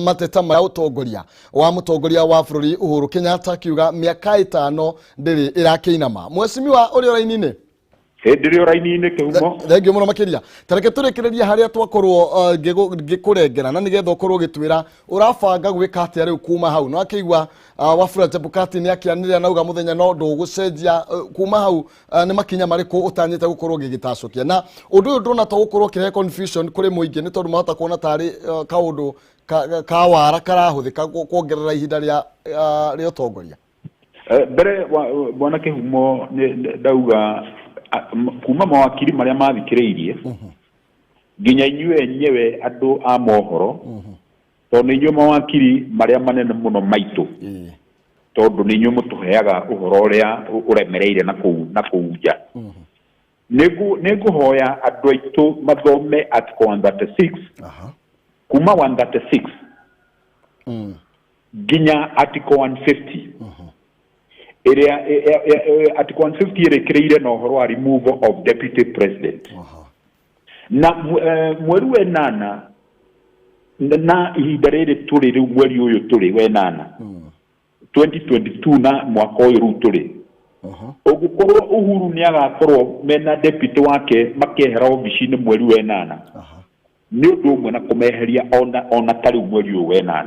Mateta ma ũtongoria wa mũtongoria wa bũrũri Uhuru Kenyatta akiuga mĩaka 5 ndĩrĩ ĩrakĩinama. Mheshimiwa ũrĩ raini-inĩ? Hĩndĩ ĩrĩa raini-inĩ, Kĩhumo. Thengiũ mũno makĩria. Tareke tũrĩkĩrĩria harĩa twakorwo ngĩkũrengera na nĩgetha ũkorwo ũgĩtwĩra ũrabanga gwĩka atĩa rĩu kuma hau. No akĩigua Wafula Chebukati nĩ akĩanĩrĩra nauga mũthenya no ndũgũcenjia kuma hau, nĩ makinya marĩkũ ũtanyĩte gũkorwo ũgĩgĩtacũkia? Na ũndũ ũyũ ndũrona to gũkorwo ũkĩrehe confusion kũrĩ mũingĩ, nĩ tondũ mahota kuona tarĩ kaũndũ ka wara karahũthĩka kuongerera ihinda rĩa ũtongoria. Mbere bwana Kĩhumo, nĩ ndauga kuma mawakiri marĩa mathikĩrĩirie nginya inyuĩ enyewe andũ a mohoro, tondũ nĩ inyuĩ mawakiri marĩa manene mũno maitũ, tondũ nĩ inyuĩ mũtũheaga ũhoro ũrĩa ũremereire na kũu nja. Nĩ ngũhoya andũ aitũ mathome article 136, kuma 136 nginya article 150, ĩrĩa article 150 ĩrĩkĩrĩire na ũhoro wa removal of deputy president. Na mweri wa 8 na ihinda rĩrĩ tũrĩ rĩu, mweri ũyũ tũrĩ wa 8 2022, na mwaka ũyũ rĩu tũrĩ, ũngĩkorwo Uhuru nĩ agakorwo mena deputy wake makehera obici-inĩ mweri wa 8, nĩ ũndũ ũmwe na kũmeheria ona ta rĩu mweri ũyũ wa 8,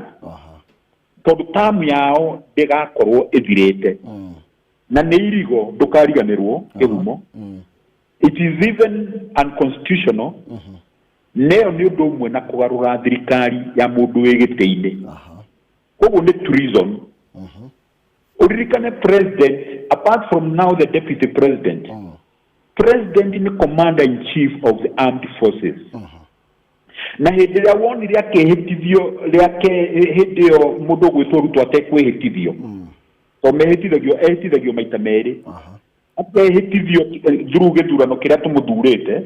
tondũ tamu yao ndĩgakorwo ĩthirĩte. Na nĩ irigo, ndũkariganĩrwo, Kĩhumo, it is even unconstitutional. Neyo nĩ ũndũ ũmwe na kũgarũra thirikari ya mũndũ wĩ gĩtĩ-inĩ. Koguo nĩ treason. Ũririkane president, apart from now the deputy president, president nĩ commander in chief of the armed forces. Na hĩndĩ ĩrĩa wonire akĩhĩtithio rĩake, hĩndĩ ĩyo mũndũ ũgwĩtwo Ruto atekwĩhĩtithio, to mehĩtithagio, ehĩtithagio maita merĩ, akehĩtithio through gĩthurano kĩrĩa tũmũthurĩte,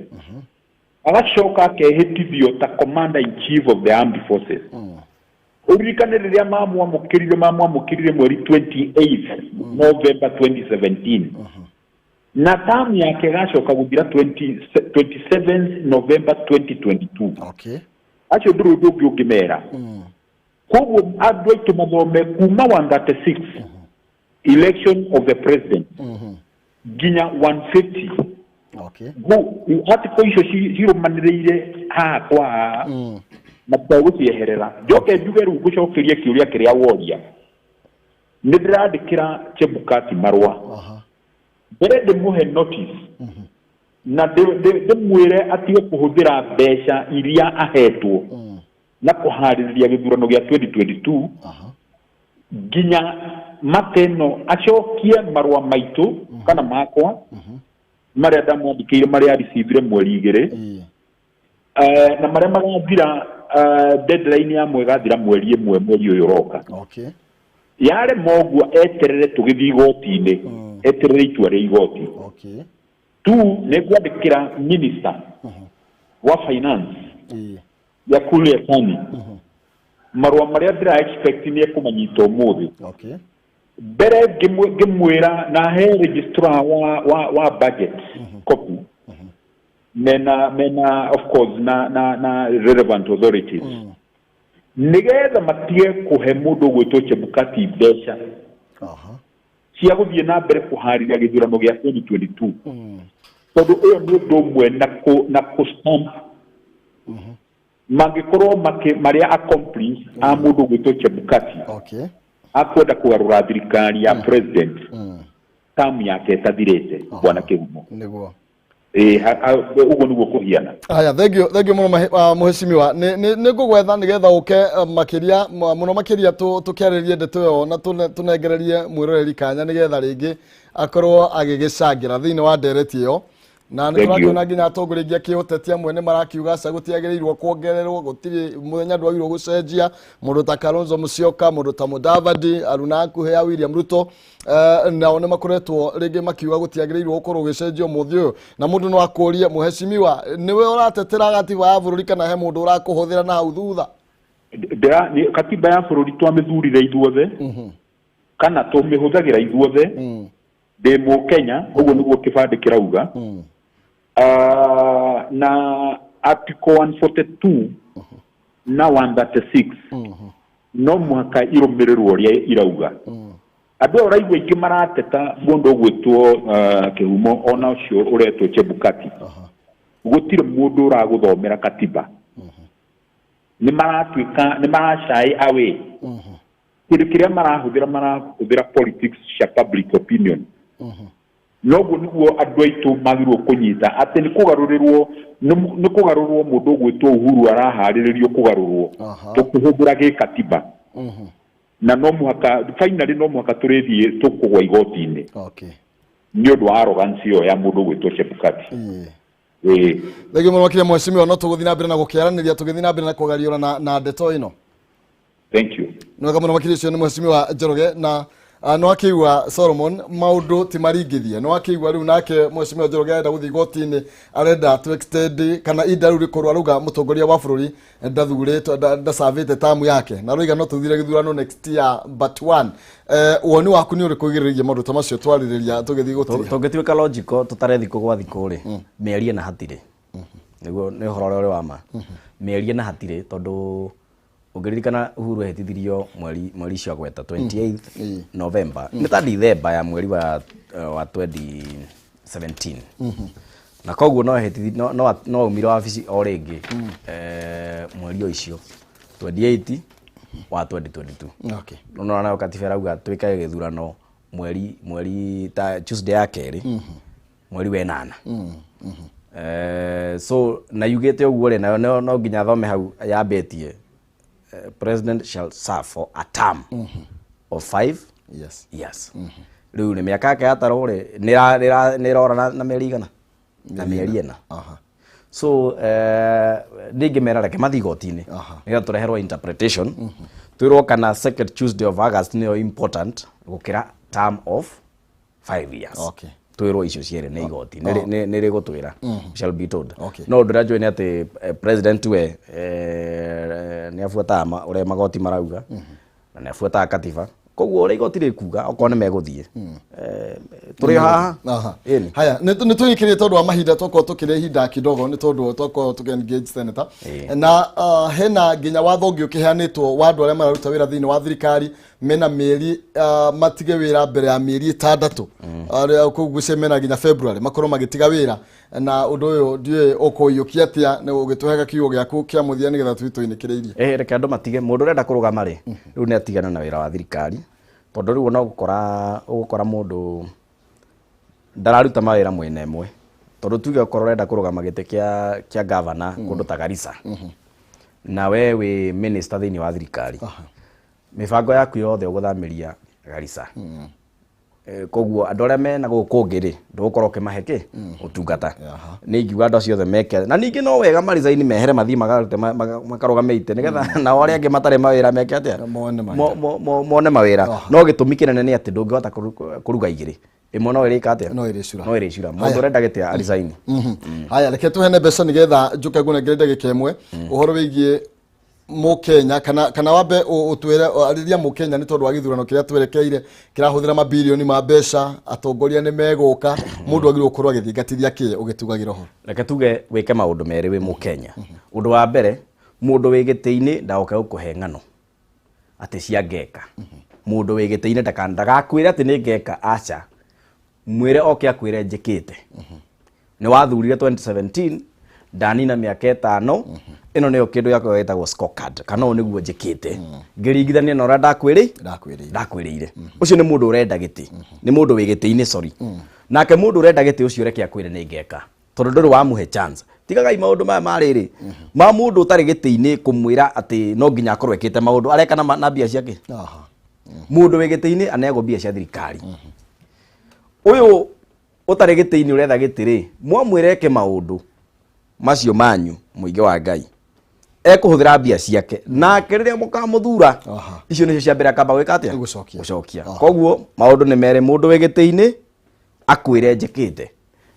agacoka akehĩtithio ta commander in chief of the armed forces. Ũririkane rĩrĩa mamwamũkĩrire mweri 28 November 2017, na tamu yake ĩgacoka gũthira 20 27 November 2022. Acio ndũrĩ ũndũ ũngĩ ũngĩmera. Koguo andũ aitũ mathome kuma 136, election of the president, nginya 150. Article icio cirũmanĩrĩire haha kwa haha na tũtegũcieherera. Njoke njuge rĩu, ngũcokerie kĩũria kĩrĩa woria, nĩ ndĩrandĩkĩra Chebukati marũa. Mbere ndĩmũhe notice na ndĩmwĩre atige kũhũthĩra mbeca iria ahetwo na kũharĩrĩria gĩthurano gĩa 2022, nginya mateno acokie marũa maitũ kana makwa marĩa ndamwandĩkĩire, marĩa aricivire mweri 2, na marĩa magathira, deadline yamo ĩgathira mweri 1 mweri ũyũ ũroka. Yarema ũguo, eterere tũgĩthiĩ igoti-inĩ, eterere itua rĩa igoti. Tu nĩ ngwandĩkĩra minister wa finance, Ukur Yatani, marũa marĩa ndĩra expect nĩ ekũmanyita ũmũthĩ. Mbere ngĩmwĩra na he registrar wa budget copy mena of course na relevant authorities, nigetha matige kũhe mũndũ ũgwĩtwo Chebukati mbeca cia gũthiĩ na mbere kũharĩria gĩthurano gĩa 2022, tondũ ĩyo nĩ ũndũ ũmwe na kũ stamp mangĩkorwo marĩa accomplice a mũndũ ũgwĩtwo Chebukati akwenda kũgarũra thirikari ya president tamu yake ĩtathirĩte, bwana Kĩhumo. Ĩĩ, ũguo nĩguo kũhiana. Aya, thengiũ, thengiũ mũno, mũhecimiwa. Nĩ ngũgwetha nĩgetha ũke makĩria mũno makĩria tũkĩarĩrie ndeto ĩyo na tũnengererie mwĩroreri kanya nĩgetha rĩngĩ akorwo agĩgĩcangĩra thĩinĩ wa ndereti ĩyo. Na nĩ Thank you. tũrakĩona nginya atongoria aingĩ a kĩũteti amwe nĩ marakiuga aca, gũtiagĩrĩirwo kuongererwo, gũtirĩ mũthenya ndwagĩrĩirwo gũcenjia. Mũndũ ta Kalonzo Musyoka, mũndũ ta Mudavadi, aruna akuhĩ ya William Ruto, nao nĩ makoretwo rĩngĩ makiuga gũtiagĩrĩirwo gũkorwo gũgĩcenjio mũthĩ ũyũ. Na mũndũ no akũrie, mũhecimiwa, nĩwe ũratetera gatiba ya bũrũri kana he mũndũ ũrakũhũthĩra na hau thutha? Katiba ya bũrũri twamĩthurire ithuothe kana tũmĩhũthagĩra ithuothe. Ndĩ mũkenya, ũguo nĩguo kĩbandĩ kĩrauga. Ah, na article 142 Na 136 no mũhaka irũmĩrĩrwo ũrĩa irauga. Andũ aya ũraigua aingĩ marateta mũndũ ũgwĩtwo Kĩhumo, ona ũcio ũretwo Chebukati, gũtirĩ mũndũ ũragũthomera katiba. Nĩ maratuĩka nĩ maracai away. Kĩndũ kĩrĩa marahũthĩra politics cia public opinion. Noguo nĩguo andũ aitũ magĩrĩirwo kũnyita atĩ nĩ kũgarũrĩrwo, nĩ kũgarũrwo mũndũ ũgwĩtwo Uhuru araharĩrĩrio kũgarũrwo tũkĩhũthĩra gĩkatiba, na no mũhaka finally no mũhaka tũrĩthiĩ tũkũgwa igoti-inĩ nĩ ũndũ wa arrogance ĩyo ya mũndũ ũgwĩtwo Chebukati. Ĩĩ. Thengiũ mũno makĩria, mheshimiwa. No tũgũthiĩ na mbere na gũkĩaranĩria tũgĩthiĩ na mbere na kũgariũra na ndeto ĩno. Thank you. Nĩ wega mũno makĩria. Ũcio nĩ mheshimiwa Njoroge na nĩ wakĩigua Solomon, maũndũ ti maringithie. Nĩ wakĩigua rĩu nake mheshimiwa Njoroge arenda gũthiĩ igoti-inĩ, arenda to extend kana ihinda rĩu rĩkorwo arauga mũtongoria wa bũrũri ndathurĩtwo, ndacavĩte tamu yake, na rũiga no tũthire gĩthurano next year but one. Woni waku nĩ ũrĩkũ igĩrĩrĩgie maũndũ ta macio twarĩrĩria tũgĩthiĩ gũtiga? Tũngĩtuĩka logical, tũtare thikũ gwa thikũ rĩ, mĩeri ĩna hatirĩ. Nĩguo nĩ ũhoro ũrĩa ũrĩ wa ma, mĩeri ĩna hatirĩ, tondũ ũngĩririkana Uhuru ehĩtithirio mweri ũcio agweta 28 November, nĩ ta December ya mweri wa 2017, na koguo no ehĩtithi no aumire wabici o rĩngĩ mweri o icio 28 wa 2022. Nona nayo katiba ĩrauga twĩkage gĩthurano mweri ta Tuesday ya kerĩ mweri wa ĩnana. So na yugĩte ũguo rĩ, nayo no nginya thome hau yambĩtie, "President shall serve for a term of 5 years." Rĩu nĩ mĩaka yake yatarwo rĩ, nĩ ĩrora na mĩeri igana na mĩeri ĩna. So ndingĩmera reke mathiĩ igoti-inĩ nĩgetha tũreherwo interpretation, twĩrwo kana second Tuesday of August nĩyo important gũkĩra term of 5 years. Twĩrwo icio cierĩ nĩ igoti nĩ rĩgũtwĩra, shall be told. No ũndũ ũrĩa njũĩ nĩ atĩ president we nĩ abuataga ũrĩa magoti marauga na nĩ abuataga katiba, koguo ũrĩa igoti rĩkuga okorwo nĩ megũthiĩ, tũrĩ o haha. Ĩni. Haya, nĩ tũrĩkĩrie tondũ wa mahinda, twakorwo tũkĩrĩa ihinda kidogo nĩ tondũ twakorwo tũkĩ engage senator. Na hena nginya watho ũngĩ ũkĩheanĩtwo wa andũ arĩa mararuta wĩra thĩinĩ wa thirikari mena mĩeri matige wĩra mbere ya mĩeri 6, kũgucia mena nginya February makorwo magĩtiga wĩra, na ũndũ ũyũ ndiũĩ ũkũiyũkia atĩa, nĩ ũgĩtũhega kiugo gĩaku kĩa mũthia nĩgetha tũthiĩ tũinĩkĩrĩirie. Reke andũ matige. Mũndũ ũrenda kũrũgama rĩ, rĩu nĩ atigane na wĩra wa thirikari, tondũ rĩu ona ũgũkora mũndũ ndararuta mawĩra mwena ĩmwe, tondũ tuge okorwo ũrenda kũrũgama gĩtĩ kĩa gavana kũndũ ta Garissa na we wĩ minister thĩinĩ wa thirikari, mĩbango yaku yothe ũgũthamĩria Garissa. Koguo andũ arĩa mena gũkũ kũngĩ rĩ, ndũgũkorwo ũkĩmahe kĩ ũtungata. Nĩ ingiuga andũ acio othe meke, na ningĩ no wega marizaini mehere mathiĩ makarute makarũgame itĩ nĩgetha nao arĩa angĩ matarĩ mawĩra meke atĩa? Mone mawĩra. Mone mawĩra. No gĩtũmi kĩnene nĩ atĩ ndũngĩhota kũruga igĩrĩ, ĩmwe no ĩrĩka atĩa? No ĩrĩcura. No ĩrĩcura. Mũndũ ũrenda gĩtĩ arizaini. Haya, reke tũhene mbeca nĩgetha njũke ngũnengere ndagĩka 1 ũhoro wĩgiĩ mũkenya, kana wambe ũtwĩre arĩria mũkenya nĩ tondũ wa gĩthurano kĩrĩa twerekeire kĩrahũthĩra mabilioni ma mbeca, atongoria nĩ megũka, mũndũ agĩrĩirwo gũkorwo agĩthingatithia kĩ ũgĩtugagĩra ũhoro? Reke tuge wĩke maũndũ merĩ wĩ mũkenya. Ũndũ wa mbere, mũndũ wĩ gĩtĩ-inĩ ndagoke gũkũhe ng'ano atĩ cia ngeka. Mũndũ wĩ gĩtĩ-inĩ ndagakwĩre atĩ nĩ ngeka, aca, mwĩre oke akwĩre njĩkĩte. Nĩ wathurire 2017, ndanina mĩaka 5 ĩno, nĩyo kĩndũ gĩakwa gĩtagwo scorecard, kana ũũ nĩguo njĩkĩte ngĩringithania na ũrĩa ndakwĩrĩ Ndakwĩrĩire. Ndakwĩrĩire. Ũcio nĩ mũndũ ũrenda gĩtĩ, nĩ mũndũ wĩ gĩtĩ-inĩ, sorry. Nake mũndũ ũrenda gĩtĩ ũcio reke akwĩre nĩ ngeka, tondũ ndũrĩ wamũhe chance. Tigagai maũndũ maya ma rĩrĩ ma mũndũ ũtarĩ gĩtĩ-inĩ kũmwĩra atĩ no nginya akorwo ekĩte maũndũ areka na mbia ciake. Mũndũ wĩ gĩtĩ-inĩ aneagwo mbia cia thirikari. Ũyũ ũtarĩ gĩtĩ-inĩ ũretha gĩtĩ rĩ, mwamwĩra eke maũndũ macio manyu, mũingĩ wa Ngai ekũhũthĩra mbia ciake, nake rĩrĩa mũkamũthura, icio nĩcio cia mbere akamba gwĩka atĩa? Gũcokia. Gũcokia. Koguo maũndũ nĩ merĩ: mũndũ wĩ gĩtĩ-inĩ akwĩre njĩkĩte,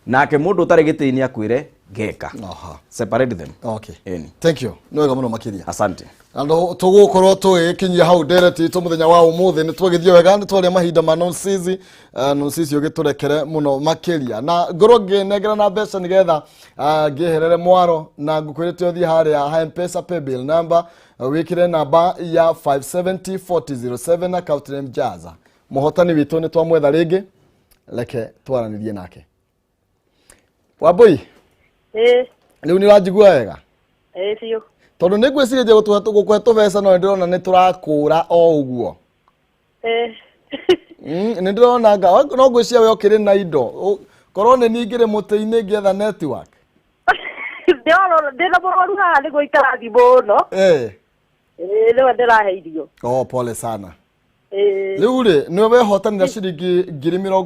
nake mũndũ ũtarĩ gĩtĩ-inĩ akwĩre Ngeka. Aha. Separate them. Okay. Ĩni. Thank you. Nĩ wega mũno makĩria. Asante. Andå tå gå korwo tå gä kinyia hau ndereti itå må thenya wa å må thä nä twagä thiä wega nä twaria mahinda ma nonsizi nonsizi å gä tå rekere må no makä ria na ngorwo ngä nengera na mbeca nä getha ngä herere mwaro na ngå kwä rä te å thiä harä a Mpesa paybill number wä kä re namba ya 5704007 account name Jaza. Mũhotani witũ nĩ twamwetha rĩngĩ, reke twaranĩrie nake. Wambui. Ĩĩ. Rĩu nĩ ũranjigua wega? Ĩĩ biũ. Tondũ nĩ ngwĩcirĩtie gũkũhe tũbeca no nĩndĩrona nĩ tũrakũra o ũguo. Ĩĩ. Nĩ ndĩrona nga no ngwĩciria we ũkĩrĩ na indo. Korwo nĩ niĩ ngĩrĩ mũtĩ-inĩ ngĩetha network. Ndĩrona ndĩna mũrwaru haha nĩ gũikara thimũ mũno. Eh. Ĩĩ, nĩwe ndĩrahe irio. Oh, pole sana. Ĩĩ. Rĩu rĩ, nĩwe wehotanĩra ciringi 80,000.